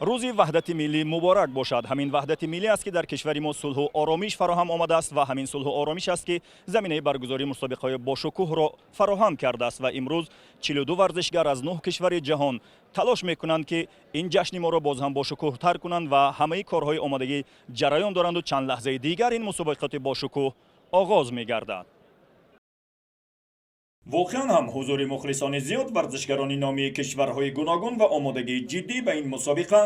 Рӯзи ваҳдати миллӣ муборак бошад. Ҳамин ваҳдати миллӣ аст, ки дар кишвари мо сулҳу оромиш фароҳам омадааст, ва ҳамин сулҳу оромиш аст, ки заминаи баргузории мусобиқаҳои бошукӯҳро фароҳам кардааст. Ва имрӯз 42 варзишгар аз нӯҳ кишвари ҷаҳон талош мекунанд, ки ин ҷашни моро боз ҳам бошукӯҳтар кунанд, ва ҳамаи корҳои омодагӣ ҷараён доранду чанд лаҳзаи дигар ин мусобиқоти бошукӯҳ оғоз мегардад. Воқеан ҳам, ҳузури мухлисони зиёд, варзишгарони номии кишварҳои гуногун ва омодагии ҷиддӣ ба ин мусобиқа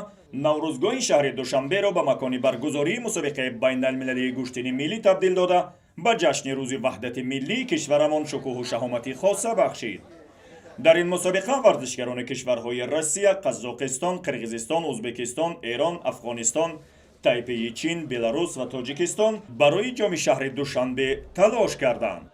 Наврӯзгоҳи шаҳри Душанберо ба макони баргузории мусобиқаи байналмилалии гӯштини миллӣ табдил дода, ба ҷашни рӯзи ваҳдати миллии кишварамон шукӯҳу шаҳомати хоса бахшид. Дар ин мусобиқа варзишгарони кишварҳои Россия, Қазоқистон, Қирғизистон, Ӯзбекистон, Эрон, Афғонистон, Тайпеи Чин, Беларус ва Тоҷикистон барои ҷоми шаҳри Душанбе талош карданд.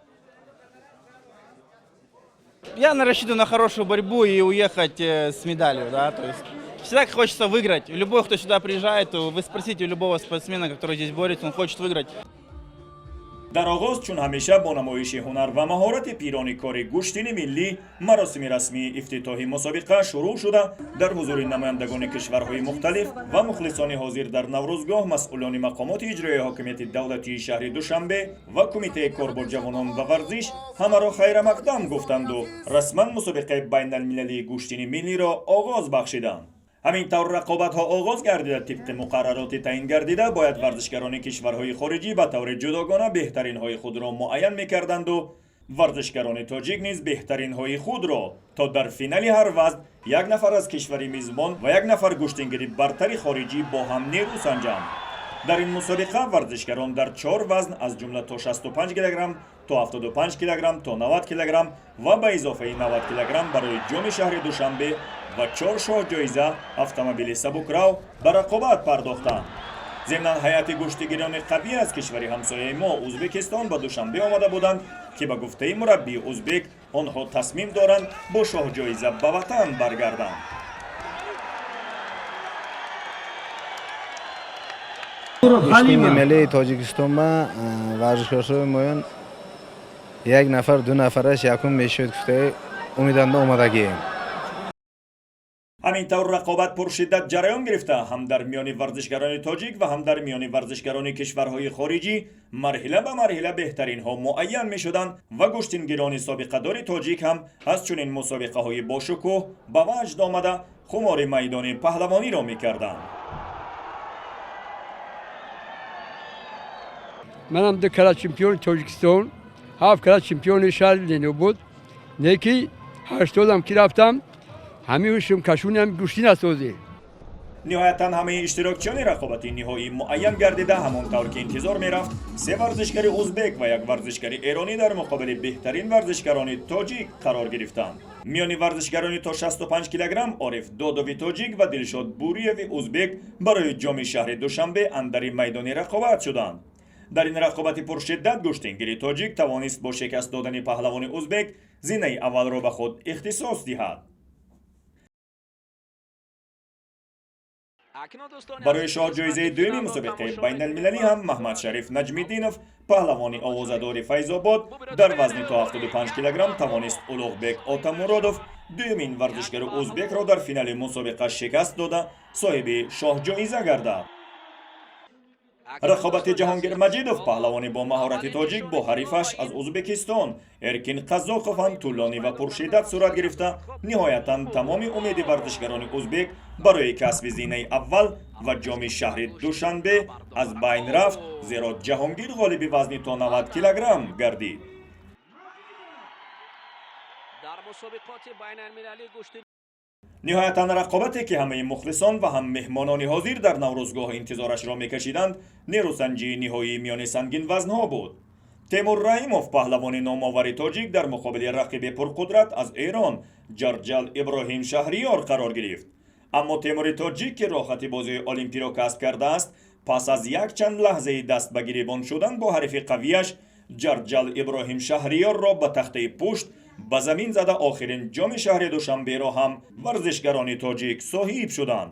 Я рассчитываю на хорошую борьбу и уехать с медалью, да, то есть всегда хочется выиграть. Любой, кто сюда приезжает, вы спросите у любого спортсмена, который здесь борется, он хочет выиграть. Дар оғоз, чун ҳамеша, бо намоиши ҳунар ва маҳорати пирони кори гӯштини миллӣ маросими расмии ифтитоҳи мусобиқа шурӯъ шуда, дар ҳузури намояндагони кишварҳои мухталиф ва мухлисони ҳозир дар Наврӯзгоҳ масъулони мақомоти иҷроии ҳокимияти давлатии шаҳри Душанбе ва Кумитаи кор бо ҷавонон ва варзиш ҳамаро хайрамақдам гуфтанду расман мусобиқаи байналмилалии гӯштини миллиро оғоз бахшиданд. Ҳамин тавр рақобатҳо оғоз гардида, тибқи муқаррароти таъин гардида бояд варзишгарони кишварҳои хориҷӣ ба таври ҷудогона беҳтаринҳои худро муайян мекарданду варзишгарони тоҷик низ беҳтаринҳои худро, то дар финали ҳар вазн як нафар аз кишвари мизбон ва як нафар гӯштингири бартари хориҷӣ бо ҳам нерӯ санҷанд. Дар ин мусобиқа варзишгарон дар чор вазн, аз ҷумла то 65 килограмм, то 75 килограмм, то 90 килограмм ва ба изофаи 90 килограмм барои ҷоми шаҳри Душанбе ва чор шоҳ ҷоиза, автомобили сабукрав, ба рақобат пардохтанд. Зимнан, ҳайати гӯштигирони қавӣ аз кишвари ҳамсояи мо, Ӯзбекистон, ба Душанбе омада буданд, ки ба гуфтаи мураббии узбек онҳо тасмим доранд бо шоҳҷоиза ба ватан баргарданд. Гӯштини миллии Тоҷикистон ба варзишкорҳои моён як нафар, ду нафараш якум мешуд гуфтаи умеданда омадагием. Ҳамин тавр рақобат пуршиддат ҷараён гирифта, ҳам дар миёни варзишгарони тоҷик ва ҳам дар миёни варзишгарони кишварҳои хориҷӣ марҳила ба марҳила беҳтаринҳо муайян мешуданд ва гӯштингирони собиқадори тоҷик ҳам аз чунин мусобиқаҳои бошукӯҳ ба ваҷд омада, хумори майдони паҳлавониро мекарданд. Манам ду кара чемпиони Тоҷикистон, ҳафт кара чемпиони шаҳри Ленобод. Неки 80-ам ки рафтам, ҳамин шумкашуни гӯштин асозӣ. Ниҳоятан, ҳамаи иштирокчиёни рақобати ниҳоӣ муайян гардида, ҳамон тавр ки интизор мерафт, се варзишгари узбек ва як варзишгари эронӣ дар муқобили беҳтарин варзишгарони тоҷик қарор гирифтанд. Миёни варзишгарони то 65 килограмм Ориф Додови тоҷик ва Дилшод Буриеви узбек барои ҷоми шаҳри Душанбе андари майдони рақобат шуданд. Дар ин рақобати пуршиддат гӯштингири тоҷик тавонист бо шикаст додани паҳлавони узбек зинаи аввалро ба худ ихтисос диҳад. Барои шоҳ ҷоизаи дуюми мусобиқаи байналмилалӣ ҳам Маҳмадшариф Наҷмиддинов, паҳлавони овозадори Файзобод, дар вазни то 75 килограмм тавонист Улуғбек Отамуродов, дуюмин варзишгари узбекро, дар финали мусобиқа шикаст дода, соҳиби шоҳҷоиза гардад. Рақобати Ҷаҳонгир Маҷидов, паҳлавони бо маҳорати тоҷик, бо ҳарифаш аз Ӯзбекистон Эркин Қазоқов ҳам тӯлонӣ ва пуршиддат сурат гирифта, ниҳоятан тамоми умеди варзишгарони узбек барои касби зинаи аввал ва ҷоми шаҳри Душанбе аз байн рафт, зеро Ҷаҳонгир ғолиби вазни то 90 килограмм гардид. Дар мусобиқоти байналмилалии гӯшти Ниҳоятан, рақобате ки ҳамаи мухлисон ва ҳам меҳмонони ҳозир дар Наврӯзгоҳ интизорашро мекашиданд, нерӯсанҷии ниҳоии миёни сангинвазнҳо буд. Темур Раҳимов, паҳлавони номовари тоҷик, дар муқобили рақиби пурқудрат аз Эрон Ҷарҷал Иброҳим Шаҳриёр қарор гирифт. Аммо Темури тоҷик, ки роҳати бозии олимпиро касб кардааст, пас аз якчанд лаҳзаи даст ба гиребон шудан бо ҳарифи қавияш, Ҷарҷал Иброҳим Шаҳриёрро ба тахтаи пушт ба замин зада, охирин ҷоми шаҳри Душанберо ҳам варзишгарони тоҷик соҳиб шуданд.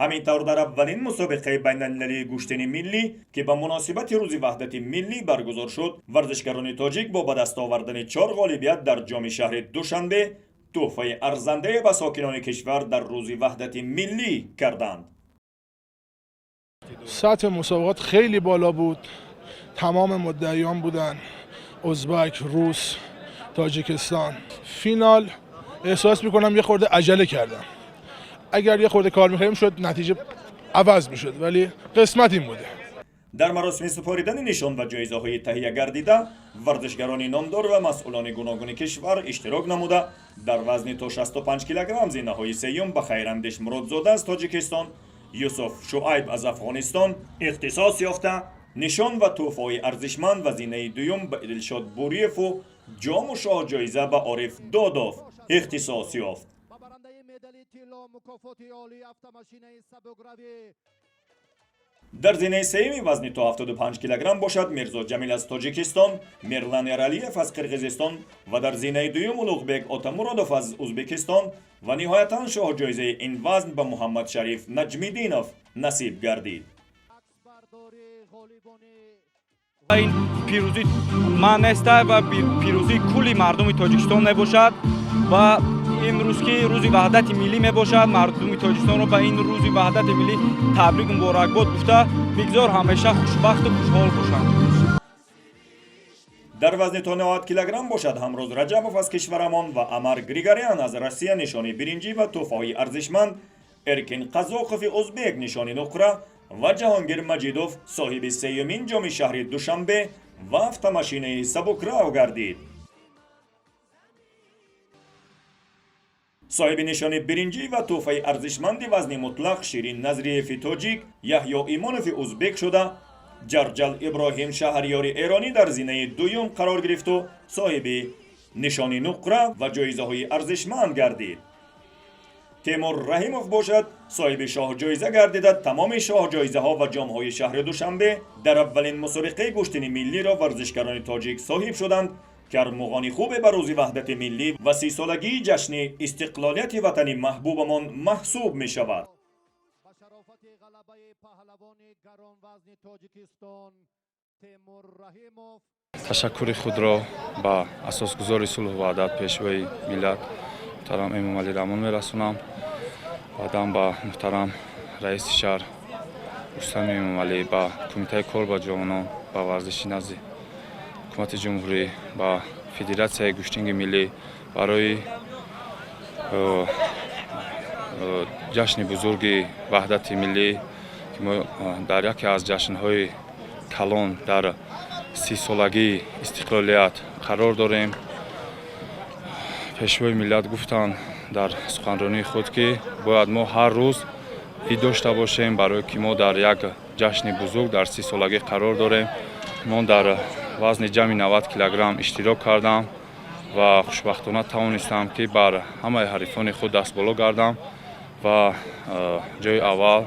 Ҳамин тавр, дар аввалин мусобиқаи байналмилалии гӯштини миллӣ, ки ба муносибати рӯзи ваҳдати миллӣ баргузор шуд, варзишгарони тоҷик бо ба даст овардани чор ғолибият дар ҷоми шаҳри Душанбе туҳфаи арзандае ба сокинони кишвар дар рӯзи ваҳдати миллӣ карданд. سطح مسابقات خیلی بالا بود. تمام مدعیان بودن، ازبک، روس، تاجیکستان. فینال احساس میکنم یه خورده عجله کردم. اگر یه خورده کار میکردیم شد نتیجه عوض میشد، ولی قسمت این بوده. Дар маросими супоридани нишон ва ҷоизаҳои таҳия гардида варзишгарони номдор ва масъулони гуногуни кишвар иштирок намуда, дар вазни то 65 килограмм зинаҳои сеюм ба Хайрандеш Муродзода аз Тоҷикистон, Юсуф Шуайб аз Афғонистон ихтисос ёфта, нишон ва тӯҳфаҳои арзишманд ва зинаи дуюм ба Дилшод Буриеву ҷому шоҳҷоиза ба Ориф Додов ихтисос ёфт. Ба барандаи медали тилло мукофоти олии автомошинаи сабукравӣ. Дар зинаи сеюми вазни то 75 килограмм бошад, Мирзо Ҷамил аз Тоҷикистон, Мирлан Эралиев аз Қирғизистон ва дар зинаи дуюм Улуғбек Отамуродов аз Узбекистон ва ниҳоятан шоҳҷоизаи ин вазн ба Муҳаммадшариф Наҷмиддинов насиб гардид. Аксбардори ғолибони Ин пирӯзӣ ман неста ва пирӯзии кулли мардуми Тоҷикистон мебошад ва имрӯз ки рӯзи ваҳдати миллӣ мебошад, мардуми тоҷикистонро ба ин рӯзи ваҳдати миллӣ табрик муборакбод гуфта, бигзор ҳамеша хушбахту хушҳол бошанд. Дар вазни то 90 килограмм бошад, Ҳамроз Раҷабов аз кишварамон ва Амар Григорян аз Россия нишони биринҷӣ ва тӯҳфаҳои арзишманд, Эркин Қазоқови узбек нишони нуқра ва Ҷаҳонгир Маҷидов соҳиби сеюмин ҷоми шаҳри Душанбе ва автомошинаи сабукрав гардид. Соҳиби нишони биринҷӣ ва тӯҳфаи арзишманди вазни мутлақ Ширин Назриеви тоҷик, Яҳё Имонови узбек шуда, Ҷарҷал Иброҳим Шаҳриёри эронӣ дар зинаи дуюм қарор гирифту соҳиби нишони нуқра ва ҷоизаҳои арзишманд гардид. Темур Раҳимов бошад, соҳиби шоҳҷоиза гардида, тамоми шоҳҷоизаҳо ва ҷомҳои шаҳри Душанбе дар аввалин мусобиқаи гӯштини миллиро варзишгарони тоҷик соҳиб шуданд, ки армуғони хубе ба рӯзи ваҳдати миллӣ ва 30-солагии ҷашни истиқлолияти ватани маҳбубамон маҳсуб мешавад. Ба шарофати ғалабаи паҳлавони гаронвазни Тоҷикистон Темур Раҳимов. Ташаккури худро ба асосгузори сулҳу ваҳдат, пешвои миллат муҳтарам Эмомалӣ Раҳмон мерасонам, баъдан ба муҳтарам раиси шаҳр Рустами Эмомалӣ, ба Кумитаи кор ба ҷавонон ба варзиши назди ҳукумати ҷумҳурӣ, ба Федератсияи гӯштинги миллӣ барои ҷашни бузурги ваҳдати миллӣ, ки мо дар яке аз ҷашнҳои калон дар 30-солагии истиқлолият қарор дорем. Пешвои миллат гуфтанд дар суханронии худ, ки бояд мо ҳар рӯз ид дошта бошем, барое ки мо дар як ҷашни бузург дар 30-солагӣ қарор дорем. Мо дар вазни ҷамъи 90 килограмм иштирок кардам ва хушбахтона тавонистам, ки бар ҳамаи ҳарифони худ дастболо гардам ва ҷои аввал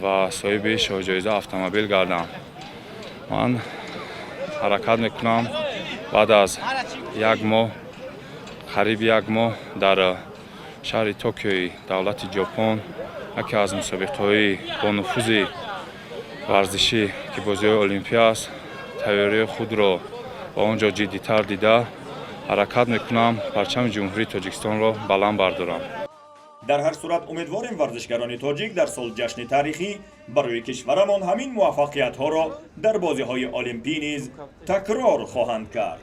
ва соҳиби шоҳҷоиза автомобил гардам. Ман ҳаракат мекунам, баъд аз як моҳ, қариби як моҳ, дар шаҳри Токиои давлати Ҷопон яке аз мусобиқаҳои бонуфузи варзишӣ, ки бозиҳои Олимпия аст, тайёрии худро ба он ҷо ҷиддитар дида, ҳаракат мекунам парчами Ҷумҳурии Тоҷикистонро баланд бардорам. Дар ҳар сурат, умедворем, варзишгарони тоҷик дар солҷашни таърихӣ барои кишварамон ҳамин муваффақиятҳоро дар бозиҳои олимпӣ низ такрор хоҳанд кард.